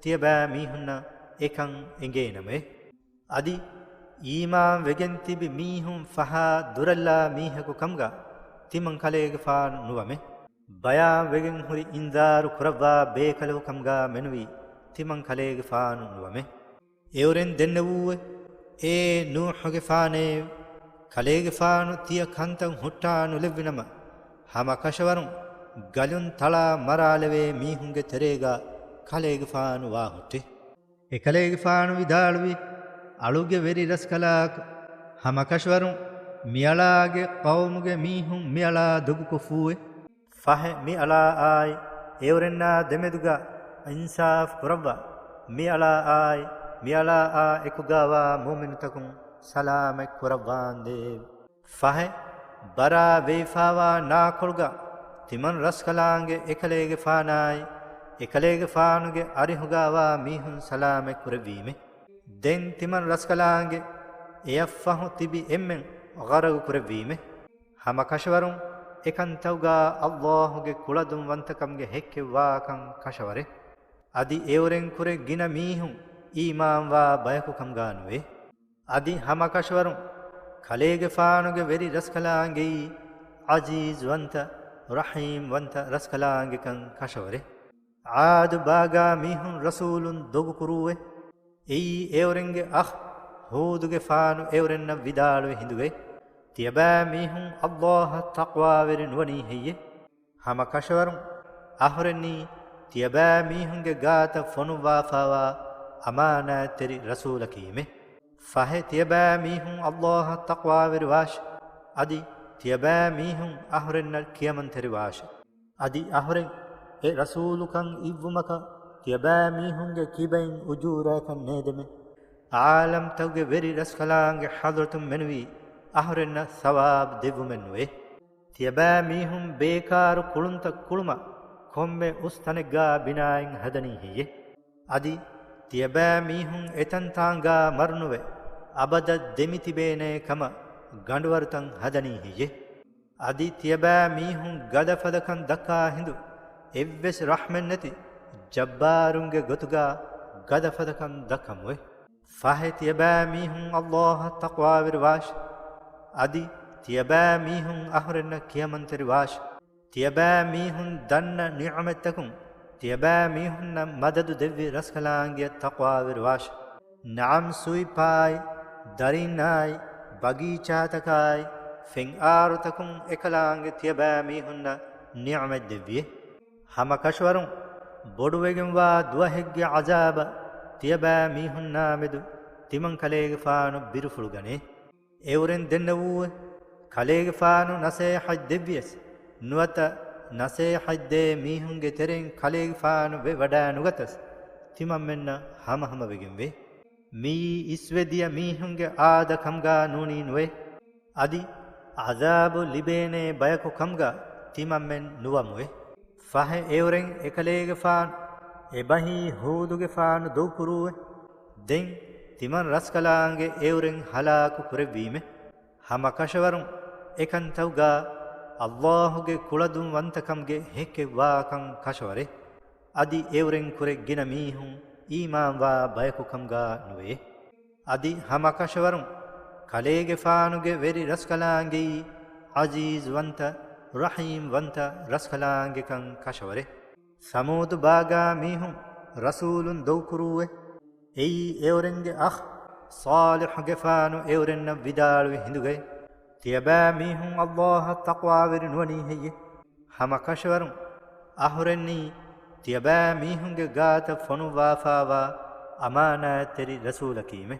ތިޔަބައިމީހުންނަށް އެކަން އެނގޭނަމައެވެ. އަދި އީމާން ވެގެން ތިބި މީހުން ފަހާ ދުރަށްލާ މީހަކު ކަމުގާ ތިމަން ކަލޭގެފާނު ނުވަމެ. ބަޔާން ވެގެން ހުރި އިންޒާރު ކުރައްވާ ބޭކަލަކު ކަމުގާ މެނުވީ ތިމަން ކަލޭގެފާނު ނުވަމެ. އެއުރެން ދެންނެވޫއެވެ. އޭ ނޫޙުގެފާނޭ، ކަލޭގެފާނު ތިޔަ ކަންތައް ހުއްޓާ ނުލެއްވިނަމަ، ހަމަކަށަވަރުން ގަލުން ތަޅާ މަރާލެވޭ މީހުންގެ ތެރޭގާ ކަލޭގެފާނު ވާ ހުއްޓޭ. އެކަލޭގެފާނު ވިދާޅުވީ، އަޅުގެ ވެރި ރަސްކަލާކޮ، ހަމަކަށަވަރުން މިއަޅާގެ ޤައުމުގެ މީހުން މިއަޅާ ދޮގުކޮށްފޫއެވެ. ފަހެ މިއަޅާއާއި އެއުރެންނާ ދެމެދުގަ އިންސާފު ކުރައްވާ، މިއަޅާއާއި މިއަޅާއާ އެކުގާވާ މުއުމިނުތަކުން ސަލާމަތް ކުރައްވާނދޭވެ. ފަހެ ބަރާ ވެއިފާވާ ނާކޮޅުގަ ތިމަން ރަސްކަލާނގެ އެކަލޭގެފާނާއި އެކަލޭގެފާނުގެ އަރިހުގާވާ މީހުން ސަލާމަތް ކުރެއްވީމެ. ދެން ތިމަން ރަސްކަލާނގެ އެއަށްފަހު ތިބި އެންމެން ޣަރަގު ކުރެއްވީމެ. ހަމަކަށަވަރުން އެކަންތައްގާ ﷲ ގެ ކުޅަދުންވަންތަކަމުގެ ހެއްކެއްވާކަން ކަށަވަރޭ. އަދި އެއުރެން ކުރެ ގިނަ މީހުން އީމާންވާ ބަޔަކު ކަމުގާ ނުވޭ. އަދި ހަމަކަށަވަރުން ކަލޭގެފާނުގެ ވެރި ރަސްކަލާނގެއީ ޢަޒީޒުވަންތަ، ރަޙީމްވަންތަ ރަސްކަލާނގެކަން ކަށަވަރޭ. ޢާދު ބާގާ މީހުން ރަސޫލުން ދޮގުކުރޫއެވެ. އެއީ އެއުރެންގެ އަޚް ހޫދުގެފާނު އެއުރެންނަށް ވިދާޅުވި ހިނދުގައި، ތިޔަބައިމީހުން އައްލާހަށް ތަޤްވާވެރި ނުވަނީ ހެއްޔެ؟ ހަމަ ކަށަވަރުން އަހުރެންނީ ތިޔަބައިމީހުންގެ ގާތަށް ފޮނުއްވާފާވާ އަމާނާތްތެރި ރަސޫލަކީމެ. ފަހެ ތިޔަބައިމީހުން އައްލާހަށް ތަޤްވާވެރިވާށި! އަދި ތިޔަބައިމީހުން އަހުރެންނަށް ކިޔަމަންތެރިވާށި! އަދި އަހުރެން އެ ރަސޫލުކަން އިއްވުމަކަށް ތިޔަބައިމީހުންގެ ކިބައިން އުޖޫރައަކަށް ނޭދެމެ. އާލަމްތަކުގެ ވެރި ރަސްކަލާނގެ ޙަޟްރަތުން މެނުވީ އަހުރެންނަށް ސަވާބު ދެއްވުމެއް ނުވޭ. ތިޔަބައިމީހުން ބޭކާރު ކުޅުންތައް ކުޅުމަށް ކޮންމެ އުސްތަނެއްގާ ބިނާއެއް ހަދަނީ ހެއްޔެ؟ އަދި ތިޔަބައިމީހުން އެތަންތާނގާ މަރުނުވެ، އަބަދަށް ދެމިތިބޭނޭ ކަމަށް ގަނޑުވަރުތައް ހަދަނީ ހެއްޔެ؟ އަދި ތިޔަބައިމީހުން ގަދަފަދަކަން ދައްކާ ހިނދު، އެއްވެސް ރަޙްމެއްނެތި ޖައްބާރުންގެ ގޮތުގާ ގަދަފަދަކަން ދައްކަމުވެ. ފަހެ ތިޔަބައިމީހުން އައްލާހަށް ތަޤްވާވެރިވާށި! އަދި ތިޔަބައިމީހުން އަހުރެންނަށް ކިޔަމަންތެރިވާށި! ތިޔަބައިމީހުން ދަންނަ ނިޢުމަތްތަކުން ތިޔަބައިމީހުންނަށް މަދަދު ދެއްވި ރަސްކަލާނގެއަށް ތަޤްވާވެރިވާށި! ނަޢަމް ސުވިއްޕާއި، ދަރީންނާއި، ބަގީޗާތަކާއި، ފެންއާރުތަކުން އެކަލާނގެ ތިޔަބައިމީހުންނަށް ނިޢުމަތް ދެއްވިއޭ. ހަމަ ކަށަވަރުން ބޮޑުވެގެންވާ ދުވަހެއްގެ ޢަޒާބަށް ތިޔަބައިމީހުންނާމެދު ތިމަން ކަލޭގެފާނު ބިރުފުޅު ގަނޭ. އެއުރެން ދެންނެވޫއެވެ. ކަލޭގެފާނު ނަސޭޙަތް ދެއްވިޔަސް، ނުވަތަ ނަސޭޙަތް ދޭ މީހުންގެ ތެރެއިން ކަލޭގެފާނު ވެވަޑައިނުގަތަސް، ތިމަންމެންނަށް ހަމަހަމަވެގެންވޭ. މިއީ އިސްވެދިޔަ މީހުންގެ އާދަ ކަމުގާ ނޫނީ ނުވޭ. އަދި ޢަޒާބު ލިބޭނޭ ބަޔަކު ކަމުގާ ތިމަންމެން ނުވަމުވެ. ފަހެ އެއުރެން އެކަލޭގެފާނު އެބަހީ ހޫދުގެފާނު ދޮގުކުރޫއެވެ. ދެން ތިމަން ރަސްކަލާނގެ އެއުރެން ހަލާކު ކުރެއްވީމެ. ހަމަ ކަށަވަރުން އެކަންތައުގާ އައްލާހުގެ ކުޅަދުންވަންތަކަމުގެ ހެއްކެއްވާކަން ކަށަވަރޭ. އަދި އެއުރެން ކުރެ ގިނަ މީހުން އީމާންވާ ބަޔަކު ކަމުގާ ނުވޭ. އަދި ހަމަ ކަށަވަރުން ކަލޭގެފާނުގެ ވެރި ރަސްކަލާނގެއީ ޢަޒީޒުވަންތަ، ރަޙީމްވަންތަ ރަސްކަލާނގެކަން ކަށަވަރޭ. ސަމޫދު ބާގާ މީހުން ރަސޫލުން ދޮގުކުރޫއެވެ. އެއީ އެއުރެންގެ އަޚް ޞާލިޙުގެފާނު އެއުރެންނަށް ވިދާޅުވި ހިނދުގައި، ތިޔަބައިމީހުން އައްލާހަށް ތަޤްވާވެރި ނުވަނީ ހެއްޔެ؟ ހަމަ ކަށަވަރުން އަހުރެންނީ ތިޔަބައިމީހުންގެ ގާތަށް ފޮނުއްވާފާވާ އަމާނާތްތެރި ރަސޫލަކީމެ.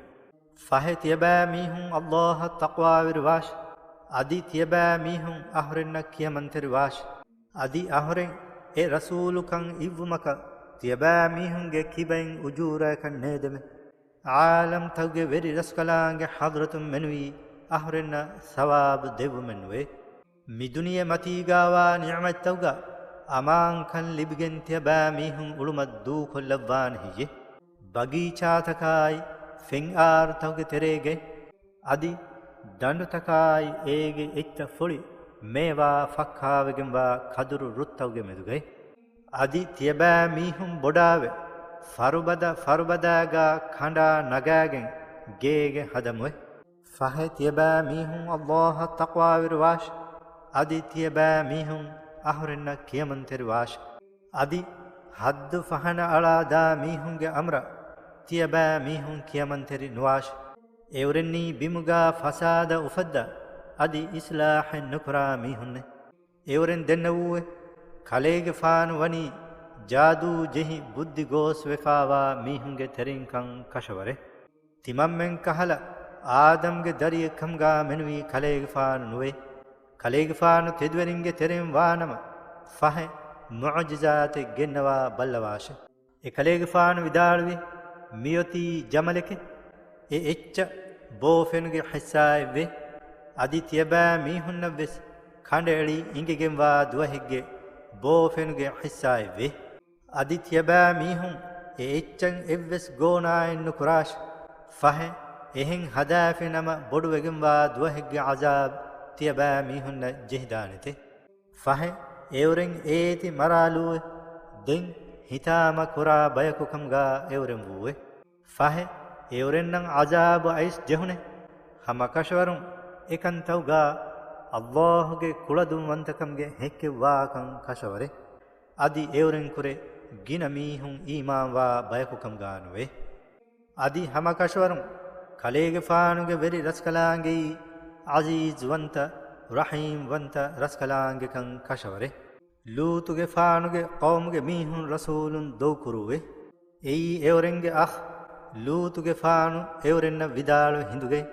ފަހެ ތިޔަބައިމީހުން އައްލާހަށް ތަޤްވާވެރިވާށި! އަދި ތިޔަބައިމީހުން އަހުރެންނަށް ކިޔަމަންތެރިވާށި! އަދި އަހުރެން އެ ރަސޫލުކަން އިއްވުމަކަށް ތިޔަބައިމީހުންގެ ކިބައިން އުޖޫރައަކަށް ނޭދެމެ. ޢާލަމްތަކުގެ ވެރި ރަސްކަލާނގެ ޙަޟްރަތުން މެނުވީ އަހުރެންނަށް ސަވާބު ދެއްވުމެއް ނުވޭ. މި ދުނިޔެ މަތީގާވާ ނިޢުމަތްތަކުގަ އަމާންކަން ލިބިގެން ތިޔަބައިމީހުން އުޅުމަށް ދޫކޮށްލައްވާނެ ހެއްޔެ؟ ބަގީޗާތަކާއި ފެންއާރުތަކުގެ ތެރޭގައި އަދި ދަނޑުތަކާއި އޭގެ އެއްޗަށް ފުޅި މޭވާ ފައްކާވެގެންވާ ކަދުރު ރުއްތަކުގެ މެދުގައި. އަދި ތިޔަބައިމީހުން ބޮޑާވެ، ފަރުބަދަ ފަރުބަދާގާ ކަނޑާ ނަގާގެން ގޭގެ ހަދަމުވެ. ފަހެ ތިޔަބައިމީހުން އައްލާހަށް ތަޤްވާވެރިވާށި! އަދި ތިޔަބައިމީހުން އަހުރެންނަށް ކިޔަމަންތެރިވާށި! އަދި ހައްދު ފަހަނަ އަޅާ ދާ މީހުންގެ އަމުރަށް ތިޔަބައިމީހުން ކިޔަމަންތެރި ނުވާށި! އެއުރެންނީ ބިމުގާ ފަސާދަ އުފައްދާ އަދި އިޞްލާޙެއް ނުކުރާ މީހުންނެއް. އެއުރެން ދެންނެވޫއެވެ. ކަލޭގެފާނު ވަނީ ޖާދޫ ޖެހި ބުއްދި ގޯސްވެފާވާ މީހުންގެ ތެރެއިންކަން ކަށަވަރޭ. ތިމަންމެން ކަހަލަ އާދަމްގެ ދަރިއެއްކަމުގާ މެނުވީ ކަލޭގެފާނު ނުވޭ. ކަލޭގެފާނު ތެދުވެރިންގެ ތެރެއިން ވާނަމަ، ފަހެ މުޢުޖިޒާތެއް ގެންނަވާ ބައްލަވާށެ. އެކަލޭގެފާނު ވިދާޅުވި، މިއޮތީ ޖަމަލެކޭ. އެ އެއްޗަށް ބޯފެނުގެ ޙިއްސާއެއްވޭ. އަދި ތިޔަބައިމީހުންނަށްވެސް ކަނޑައެޅި އިނގިގެންވާ ދުވަހެއްގެ ބޯފެނުގެ ޙިއްސާއެއްވޭ. އަދި ތިޔަބައިމީހުން އެ އެއްޗަށް އެއްވެސް ގޯނާއެއް ނުކުރާށި! ފަހެ، އެހެން ހަދާފިނަމަ ބޮޑުވެގެންވާ ދުވަހެއްގެ ޢަޒާބު ތިޔަބައިމީހުންނަށް ޖެހިދާނެތެ. ފަހެ، އެއުރެން އޭތި މަރާލޫއެވެ. ދެން ހިތާމަ ކުރާ ބަޔަކުކަމުގާ އެއުރެން ވޫއެވެ. ފަހެ، އެއުރެންނަށް ޢަޒާބު އައިސް ޖެހުނެ. ހަމަ ކަށަވަރުން އެކަންތައުގާ އައްލާހުގެ ކުޅަދުންވަންތަކަމުގެ ހެއްކެއްވާކަން ކަށަވަރޭ. އަދި އެއުރެން ކުރެ ގިނަ މީހުން އީމާންވާ ބަޔަކުކަމުގާ ނުވޭ. އަދި ހަމަ ކަށަވަރުން ކަލޭގެފާނުގެ ވެރި ރަސްކަލާނގެއީ ޢަޒީޒުވަންތަ، ރަޙީމްވަންތަ ރަސްކަލާނގެކަން ކަށަވަރޭ. ލޫޠުގެފާނުގެ ޤައުމުގެ މީހުން ރަސޫލުން ދޮގުކުރޫއޭ. އެއީ އެއުރެންގެ އަޚް ލޫޠުގެފާނު އެއުރެންނަށް ވިދާޅުވި ހިނދުގައި،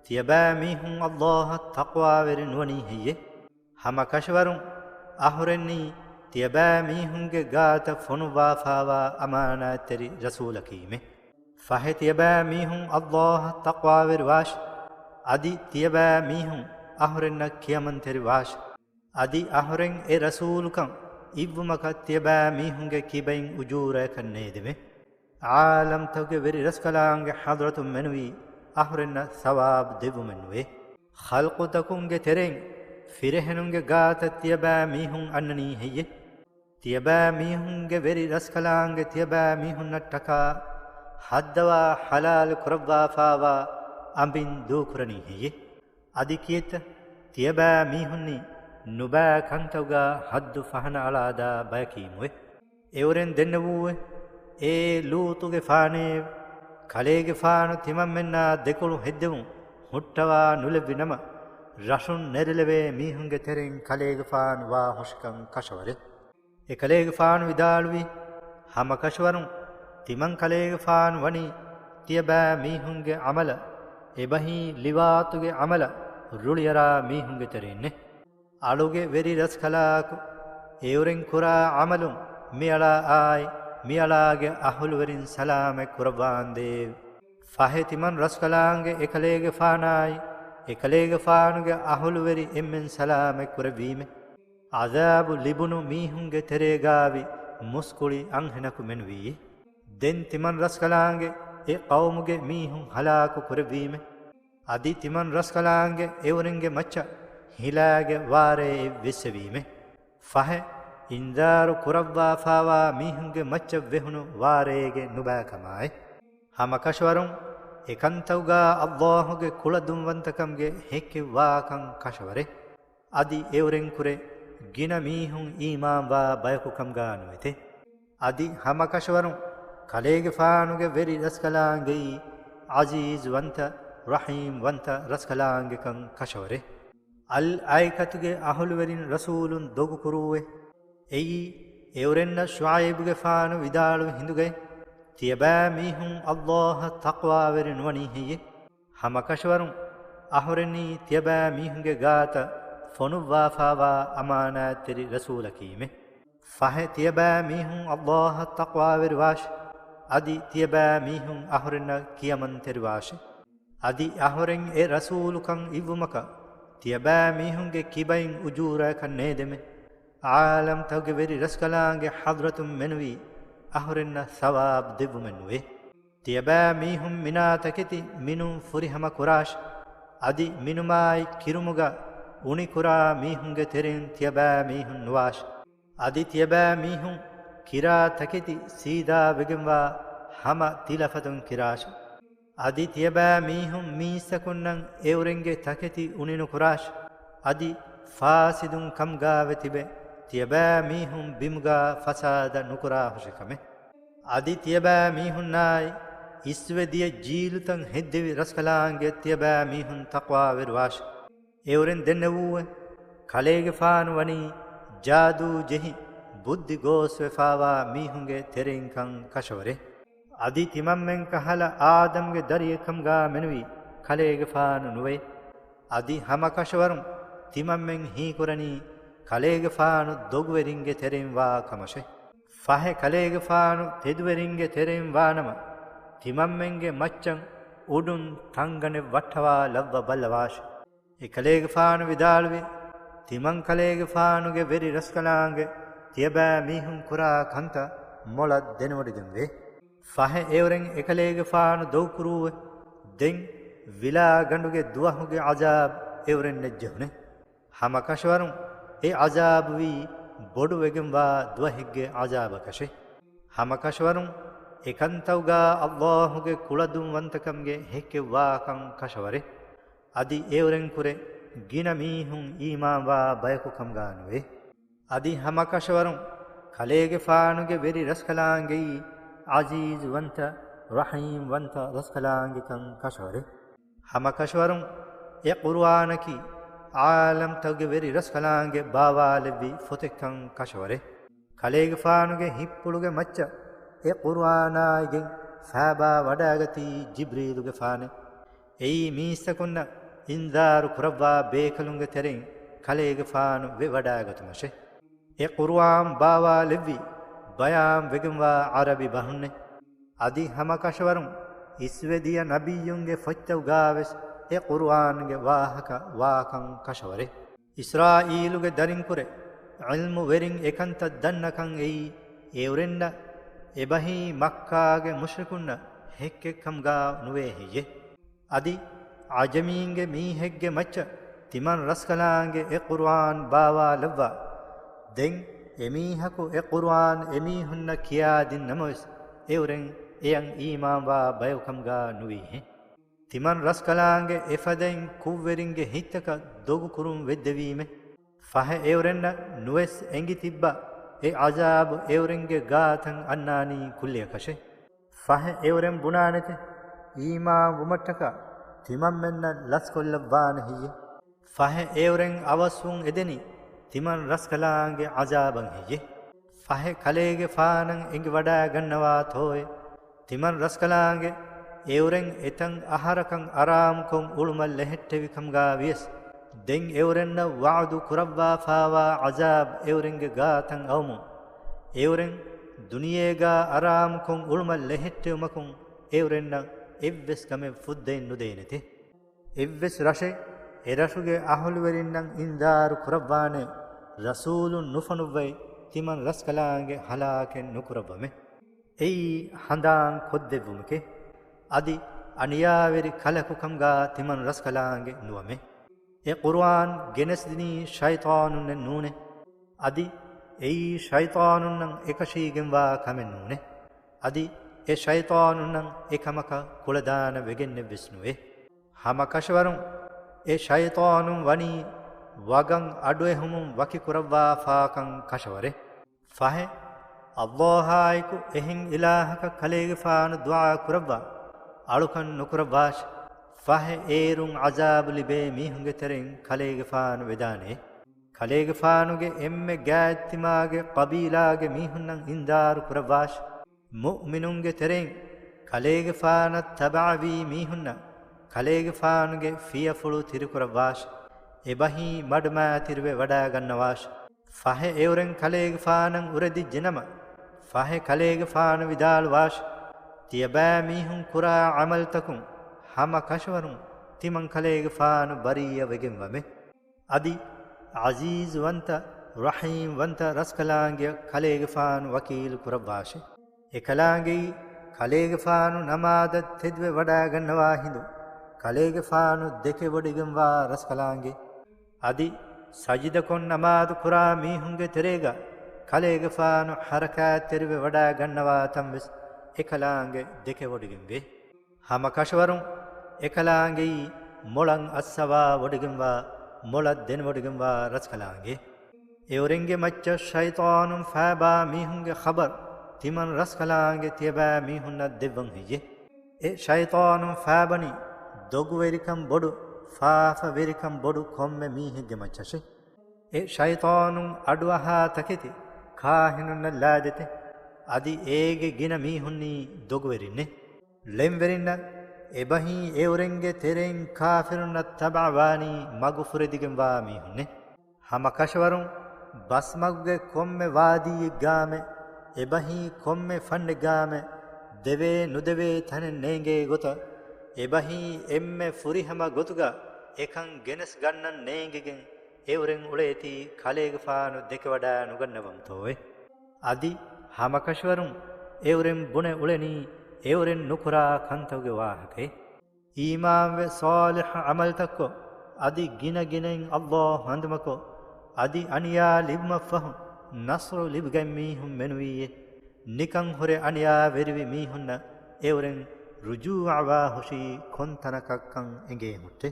ތިޔަބައިމީހުން ﷲ އަށް ތަޤްވާވެރި ނުވަނީ ހެއްޔޭ؟ ހަމަކަށަވަރުން އަހުރެންނީ ތިޔަބައިމީހުންގެ ގާތަށް ފޮނުއްވާފާވާ އަމާނާތްތެރި ރަސޫލަކީމެ. ފަހެ ތިޔަބައިމީހުން ﷲ އަށް ތަޤްވާވެރިވާށި. އަދި ތިޔަބައިމީހުން އަހުރެންނަށް ކިޔަމަންތެރިވާށި. އަދި އަހުރެން އެ ރަސޫލުކަން އިއްވުމަކަށް ތިޔަބައިމީހުންގެ ކިބައިން އުޖޫރަޔަކަށް ނޭދެމެ. ޢާލަމްތަކުގެ ވެރި ރަސްކަލާނގެ ޙަޟްރަތުން މެނުވީ އަހުރެންނަށް ސަވާބު ދެއްވުމެއް ނުވޭ. ޚަލްޤުތަކުންގެ ތެރެއިން ފިރިހެނުންގެ ގާތަށް ތިޔަބައިމީހުން އަންނަނީ ހެއްޔެ؟ ތިޔަބައިމީހުންގެ ވެރި ރަސްކަލާނގެ ތިޔަބައިމީހުންނަށްޓަކާ ހައްދަވާ ޙަލާލު ކުރައްވާފާވާ އަނބިން ދޫކުރަނީ ހެއްޔެ؟ އަދި ކިއެއްތަ؟ ތިޔަބައިމީހުންނީ ނުބައި ކަންތަކުގާ ހައްދު ފަހަނައަޅާދާ ބަޔަކީމުވެ. އެއުރެން ދެންނެވޫއެވެ. އޭ ލޫޠުގެފާނޭ! ކަލޭގެފާނު ތިމަންމެންނާ ދެކޮޅު ހެއްދެވުން ހުއްޓަވާ ނުލެއްވި ނަމަ، ރަށުން ނެރެލެވޭ މީހުންގެ ތެރެއިން ކަލޭގެފާނު ވާ ހުށިކަން ކަށަވަރޭ. އެކަލޭގެފާނު ވިދާޅުވީ، ހަމަކަށަވަރުން ތިމަން ކަލޭގެފާނު ވަނީ ތިޔަބައިމީހުންގެ ޢަމަލަށް، އެބަހީ ލިވާޠުގެ ޢަމަލަށް ރުޅިއަރާ މީހުންގެ ތެރެއިންނޭ. އަޅުގެ ވެރި ރަސްކަލާކު، އެއުރެން ކުރާ ޢަމަލުން މިއަޅާ އާއި މިއަޅާގެ އަހުލުވެރިން ސަލާމަތް ކުރައްވާނދޭވެ! ފަހެ ތިމަން ރަސްކަލާނގެ އެކަލޭގެފާނާއި އެކަލޭގެފާނުގެ އަހުލުވެރި އެންމެން ސަލާމަތް ކުރެއްވީމެ. ޢަޛާބު ލިބުނު މީހުންގެ ތެރޭގާވި މުސްކުޅި އަންހެނަކު މެނުވީ. ދެން ތިމަން ރަސްކަލާނގެ އެ ޤައުމުގެ މީހުން ހަލާކު ކުރެއްވީމެ. އަދި ތިމަން ރަސްކަލާނގެ އެއުރެންގެ މައްޗަށް ހިލާގެ ވާރޭއެއް ވެއްސެވީމެ. ފަހެ، އިންޒާރު ކުރައްވާފާވާ މީހުންގެ މައްޗަށް ވެހުނު ވާރޭގެ ނުބައިކަމާއި. ހަމަކަށަވަރުން އެކަންތައުގާ ﷲ ގެ ކުޅަދުންވަންތަކަމުގެ ހެއްކެއް ވާކަން ކަށަވަރޭ. އަދި އެއުރެންކުރެ ގިނަ މީހުން އީމާންވާ ބަޔަކު ކަމުގާ ނުވެތެ. އަދި ހަމަކަށަވަރުން ކަލޭގެފާނުގެ ވެރި ރަސްކަލާނގެއީ ޢަޒީޒުވަންތަ، ރަޙީމްވަންތަ ރަސްކަލާނގެކަން ކަށަވަރޭ. އަލްއައިކަތުގެ އަހުލުވެރިން ރަސޫލުން ދޮގުކުރޫއޭ. އެއީ އެއުރެންނަށް ޝުޢައިބުގެފާނު ވިދާޅުވި ހިނދުގައި، ތިޔަބައިމީހުން ﷲ އަށް ތަޤްވާވެރި ނުވަނީ ހެއްޔެ؟ ހަމަކަށަވަރުން އަހުރެންނީ ތިޔަބައިމީހުންގެ ގާތަށް ފޮނުއްވާފާވާ އަމާނާތްތެރި ރަސޫލަކީމެ. ފަހެ ތިޔަބައިމީހުން ﷲ އަށް ތަޤްވާވެރިވާށި. އަދި ތިޔަބައިމީހުން އަހުރެންނަށް ކިޔަމަންތެރިވާށި. އަދި އަހުރެން އެ ރަސޫލުކަން އިއްވުމަކަށް ތިޔަބައިމީހުންގެ ކިބައިން އުޖޫރަޔަކަށް ނޭދެމެ. ޢާލަމްތަކުގެ ވެރި ރަސްކަލާނގެ ޙަޟްރަތުން މެނުވީ އަހުރެންނަށް ސަވާބު ދެއްވުމެއް ނުވޭ. ތިޔަބައިމީހުން މިނާ ތަކެތި މިނުން ފުރިހަމަ ކުރާށި. އަދި މިނުމާއި ކިރުމުގަ އުނިކުރާ މީހުންގެ ތެރެއިން ތިޔަބައިމީހުން ނުވާށި. އަދި ތިޔަބައިމީހުން ކިރާ ތަކެތި ސީދާވެގެންވާ ހަމަ ތިލަފަތުން ކިރާށި. އަދި ތިޔަބައިމީހުން މީސްތަކުންނަށް އެއުރެންގެ ތަކެތި އުނިނުކުރާށި. އަދި ފާސިދުން ކަމުގާވެ ތިބެ ތިޔަބައިމީހުން ބިމުގާ ފަސާދަ ނުކުރާ ހުށިކަމެއް. އަދި ތިޔަބައިމީހުންނާއި އިސްވެ ދިޔަ ޖީލުތައް ހެއްދެވި ރަސްކަލާނގެ ތިޔަބައިމީހުން ތަޤްވާވެރިވާށި. އެއުރެން ދެންނެވޫއެވެ. ކަލޭގެފާނު ވަނީ ޖާދޫ ޖެހި ބުއްދި ގޯސްވެފާވާ މީހުންގެ ތެރެއިންކަން ކަށަވަރޭ. އަދި ތިމަންމެން ކަހަލަ އާދަމްގެ ދަރިއެއްކަމުގާ މެނުވީ ކަލޭގެފާނު ނުވޭ. އަދި ހަމަކަށަވަރުން ތިމަންމެން ހީކުރަނީ ކަލޭގެފާނު ދޮގުވެރިންގެ ތެރެއިން ވާ ކަމަށެ. ފަހެ ކަލޭގެފާނު ތެދުވެރިންގެ ތެރެއިން ވާނަމަ، ތިމަންމެންގެ މައްޗަށް އުޑުން ތަންގަނޑެއް ވައްޓަވާ ލައްވަ ބައްލަވާށި. އެކަލޭގެފާނު ވިދާޅުވި، ތިމަން ކަލޭގެފާނުގެ ވެރި ރަސްކަލާނގެ ތިޔަބައިމީހުން ކުރާ ކަންތައް މޮޅަށް ދެނެވޮޑިގެންވޭ. ފަހެ އެއުރެން އެކަލޭގެފާނު ދޮގުކުރޫއެވެ. ދެން ވިލާގަނޑުގެ ދުވަހުގެ ޢަޒާބު އެއުރެން ނެއްޖެހުނެ. ހަމަކަށަވަރުން އެ ޢަޒާބުވީ ބޮޑުވެގެންވާ ދުވަހެއްގެ ޢަޒާބަކަށެ. ހަމަކަށަވަރުން އެކަންތައުގާ ﷲ ގެ ކުޅަދުންވަންތަކަމުގެ ހެއްކެއް ވާކަން ކަށަވަރޭ. އަދި އެއުރެންކުރެ ގިނަ މީހުން އީމާންވާ ބަޔަކު ކަމުގާ ނުވޭ. އަދި ހަމަކަށަވަރުން ކަލޭގެފާނުގެ ވެރި ރަސްކަލާނގެއީ ޢަޒީޒުވަންތަ، ރަޙީމް ވަންތަ ރަސްކަލާނގެކަން ކަށަވަރެއް. ހަމަ ކަށަވަރުން އެ ޤުރުއާނަކީ ޢާލަމްތަކުގެ ވެރި ރަސްކަލާނގެ ބާވާލެއްވި ފޮތެއްކަން ކަށަވަރެއް. ކަލޭގެފާނުގެ ހިތްޕުޅުގެ މައްޗަށް އެ ޤުރުއާނާއިގެން ފާބާ ވަޑާގަތީ ޖިބްރީލުގެފާނެއް. އެއީ މީސްތަކުންނަށް އިންޒާރު ކުރައްވާ ބޭކަލުންގެ ތެރެއިން ކަލޭގެފާނު ވެވަޑާގަތުމަށެ. އެ ޤުރުއާން ބާވާލެއްވީ ބަޔާން ވެގެންވާ ޢަރަބި ބަހުންނެ. އަދި ހަމަ ކަށަވަރުން އިސްވެދިޔަ ނަބިއްޔުންގެ ފޮތްތަކުގާވެސް އެ ޤުރުއާންގެ ވާހަކަ ވާކަން ކަށަވަރެއް. އިސްރާއީލުގެ ދަރިންކުރެ، ޢިލްމު ވެރިން އެކަންތައް ދަންނަކަން އެއީ، އެއުރެންނަށް އެބަހީ މައްކާގެ މުޝްރިކުންނަށް ހެއްކެއްކަމުގާ ނުވޭ ހެއްޔެ؟ އަދި ޢަޖަމީންގެ މީހެއްގެ މައްޗަށް ތިމަން ރަސްކަލާނގެ އެ ޤުރުއާން ބާވާލައްވާ. ދެން އެމީހަކު އެ ޤުރުއާން އެމީހުންނަށް ކިޔާދިން ނަމަވެސް، އެއުރެން އެޔަށް އީމާންވާ ބަޔަކުކަމުގާ ނުވީހެއް. ތިމަން ރަސްކަލާނގެ އެފަދައިން ކުށްވެރިންގެ ހިތްތަކަށް ދޮގު ކުރުން ވެއްދެވީމެ. ފަހެ އެއުރެންނަށް ނުވެސް އެނގި ތިއްބާ، އެ ޢަޒާބު އެއުރެންގެ ގާތަށް އަންނާނީ ކުއްލިއަކަށެ. ފަހެ އެއުރެން ބުނާނެތެ، އީމާން ވުމަށްޓަކާ ތިމަންމެންނަށް ލަސްކޮށްލައްވާނެ ހެއްޔެ؟ ފަހެ އެއުރެން އަވަސްވުން އެދެނީ ތިމަން ރަސްކަލާނގެ ޢަޒާބަށް ހެއްޔެ؟ ފަހެ ކަލޭގެފާނަށް އެނގިވަޑާގަންނަވާތޯއެ؟ ތިމަން ރަސްކަލާނގެ އެއުރެން އެތަން އަހަރަކަށް އަރާމުކޮށް އުޅުމަށް ލެހެއްޓެވި ކަމުގާ ވިޔަސް، ދެން އެއުރެންނަށް ވަޢުދު ކުރައްވާފާވާ ޢަޒާބް އެއުރެންގެ ގާތަށް އައުމުން، އެއުރެން ދުނިޔޭގާ އަރާމުކޮށް އުޅުމަށް ލެހެއްޓެވުމަކުން އެއުރެންނަށް އެއްވެސް ކަމެއް ފުއްދައެއް ނުދޭނެތެ. އެއްވެސް ރަށެއް އެރަށުގެ އަހުލުވެރިންނަށް އިންޒާރު ކުރައްވާނެ، ރަސޫލުން ނުފޮނުއްވައި ތިމަން ރަސްކަލާނގެ ހަލާކެއް ނުކުރައްވަމެ. އެއީ ހަނދާން ކޮށްދެއްވުމެކެ. އަދި އަނިޔާވެރި ކަލަކު ކަމުގާ ތިމަން ރަސްކަލާނގެ ނުވަމެ. އެ ޤުރުއާން ގެނެސްދިނީ ޝައިޠާނުންނެއް ނޫނޭ. އަދި އެއީ ޝައިޠާނުންނަށް އެކަށީގެންވާ ކަމެއް ނޫނޭ. އަދި އެ ޝައިޠާނުންނަށް އެކަމަކަށް ކުޅަދާނަ ވެގެންނެއްވެސް ނުވޭ. ހަމަ ކަށަވަރުން އެ ޝައިޠާނުން ވަނީ ވަގަށް އަޑުއެހުމުން ވަކިކުރައްވާފާކަން ކަށަވަރެއް. ފަހެ، އައްލާހާއެކު އެހެން އިލާހަކަށް ކަލޭގެފާނު ދުޢާ ކުރައްވާ، އަޅުކަން ނުކުރައްވާށި. ފަހެ އޭރުން ޢަޒާބު ލިބޭ މީހުންގެ ތެރެއިން ކަލޭގެފާނު ވެދާނެ. ކަލޭގެފާނުގެ އެންމެ ގާތްތިމާގެ ޤަބީލާގެ މީހުންނަށް އިންޒާރު ކުރައްވާށި. މުއުމިނުންގެ ތެރެއިން ކަލޭގެފާނަށް ތަބަޢަވީ މީހުންނަށް ކަލޭގެފާނުގެ ފިޔަފުޅު ތިރިކުރައްވާށި. އެބަހީ މަޑުމައިތިރިވެ ވަޑައިގަންނަވާށި. ފަހެ އެއުރެން ކަލޭގެފާނަށް އުރެދިއްޖެނަމަ، ފަހެ ކަލޭގެފާނު ވިދާޅުވާށި، ތިޔަބައިމީހުން ކުރާ ޢަމަލުތަކުން ހަމަ ކަށަވަރުން ތިމަން ކަލޭގެފާނު ބަރީއަވެގެންވަމެ. އަދި ޢަޒީޒުވަންތަ، ރަޙީމްވަންތަ ރަސްކަލާނގެއަށް ކަލޭގެފާނު ވަކީލު ކުރައްވާށި. އެކަލާނގެއީ ކަލޭގެފާނު ނަމާދަށް ތެދުވެ ވަޑައިގަންނަވާ ހިނދު، ކަލޭގެފާނު ދެކެވޮޑިގެންވާ ރަސްކަލާނގެ. އަދި ސަޖިދަކޮށް ނަމާދު ކުރާ މީހުންގެ ތެރޭގަ ކަލޭގެފާނު ޙަރަކާތްތެރިވެ ވަޑައިގަންނަވާ ތަންވެސް އެކަލާނގެ ދެކެވޮޑިގެންވޭ. ހަމަ ކަށަވަރުން އެކަލާނގެއީ މޮޅަށް އައްސަވާ ވޮޑިގެންވާ، މޮޅަށް ދެނެވޮޑިގެންވާ ރަސްކަލާނގެ. އެއުރެންގެ މައްޗަށް ޝައިޠާނުން ފާބާ މީހުންގެ ޚަބަރު ތިމަން ރަސްކަލާނގެ ތިޔަބައި މީހުންނަށް ދެއްވަން ހެއްޔެ؟ އެ ޝައިޠާނުން ފާބަނީ ދޮގުވެރިކަން ބޮޑު، ފާފަވެރިކަން ބޮޑު ކޮންމެ މީހެއްގެ މައްޗަށެ. އެ ޝައިޠާނުން އަޑުއަހާ ތަކެތި ކާހިނުންނަށް ލާދޭތެ. އަދި އޭގެ ގިނަ މީހުންނީ ދޮގުވެރިންނެ. ޅެންވެރިންނަށް އެބަހީ އެއުރެންގެ ތެރެއިން ކާފިރުންނަށް ތަބަޢަވާނީ މަގުފުރެދިގެންވާ މީހުންނެ. ހަމަ ކަށަވަރުން ބަސްމަގުގެ ކޮންމެ ވާދީއެއްގާމެ، އެބަހީ ކޮންމެ ފަންނެއްގާމެ، ދެވޭ ނުދެވޭ ތަނެއް ނޭނގޭ ގޮތަށް، އެބަހީ އެންމެ ފުރިހަމަ ގޮތުގަ އެކަން ގެނެސް ގަންނަން ނޭނގިގެން އެއުރެން އުޅޭތީ ކަލޭގެފާނު ދެކެވަޑައި ނުގަންނަވަންތޯއެ؟ އަދި ހަމަކަށަވަރުން އެއުރެން ބުނެ އުޅެނީ އެއުރެން ނުކުރާ ކަންތަކުގެ ވާހަކައެއް. އީމާންވެ ޞާލިޙު ޢަމަލުތައްކޮށް، އަދި ގިނަ ގިނައިން އައްލާހު ހަނދުމަކޮށް، އަދި އަނިޔާ ލިބުމަށްފަހު، ނަޞްރު ލިބިގަތް މީހުން މެނުވީއޭ. ނިކަން ހުރެ އަނިޔާވެރިވި މީހުންނަށް އެއުރެން ރުޖޫޢަވާ ހުށީ ކޮންތަނަކަށްކަން އެނގޭ ހުއްޓެ.